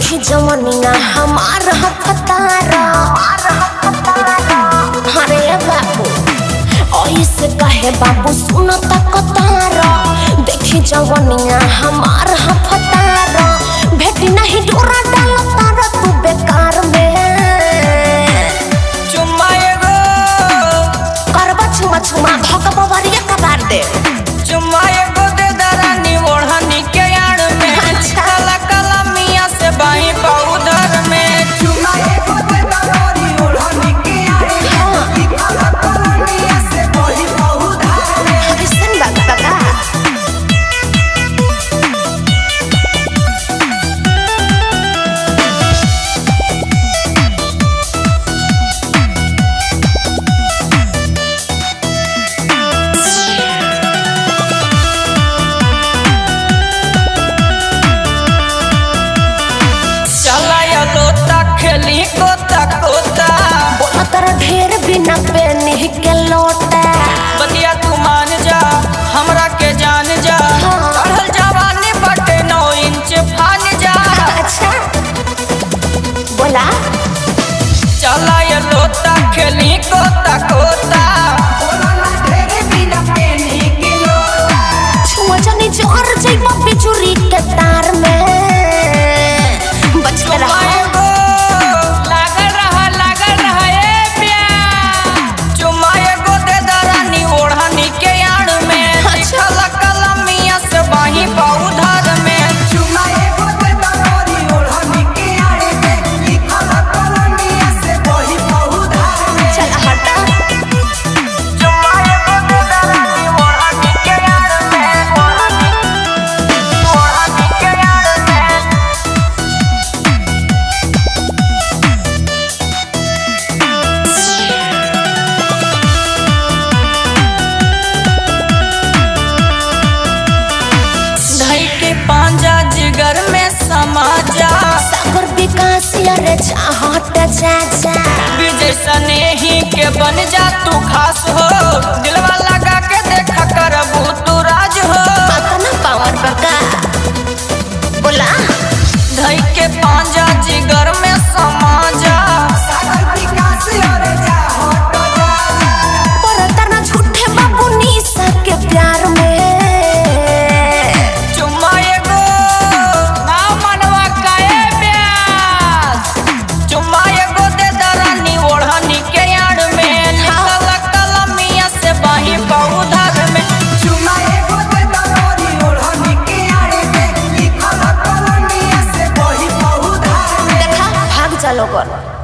देखी जवनिया हमार हफतारा। अरे बाबू ऐसे कहे बाबू सुन तक तारा। देखी जवनिया हमार हफतारा। भेटी नहीं डोरा डाल तारा तू बेकार में। चुम्मा एगो करबा चुमा चुमा धक बवरिया कबार दे। चुम्मा एगो दे दरानी ओढ़नी के आड़ में। काला काला मियां से बाई पाउडर में। चुम्मा एगो दे दरानी ओढ़नी के आड़ में। काला काला मियां से बाई पाउडर में। अइसन बात बता। खेली कोता कोता बोला तारा ढेर बिना पेनी के लोटा। बतिया तू मान जा हमरा के जान जा। चढ़ल जवानी बटे 9 इंच फान जा। अच्छा बोला चला ये लोटा खेली कोता कोता बोला ना ढेर बिना पेनी के लोटा। छुआ जानी जोर जइबा बिजुरी के तार में। बच के रहा जिगर में समा जा। सागर विकास अरे चाहत जा जा। विजय सनेही के बन जा तू खास हो। दिलवा लगा के देखा करबू तू राज हो। ना पावर बका बोला धई के पांजा जिगर में समा जा। सागर विकास अरे चाहत जा जा। पर तना झूठे बाबू निशा के प्यार में। चुम्मा लोगन।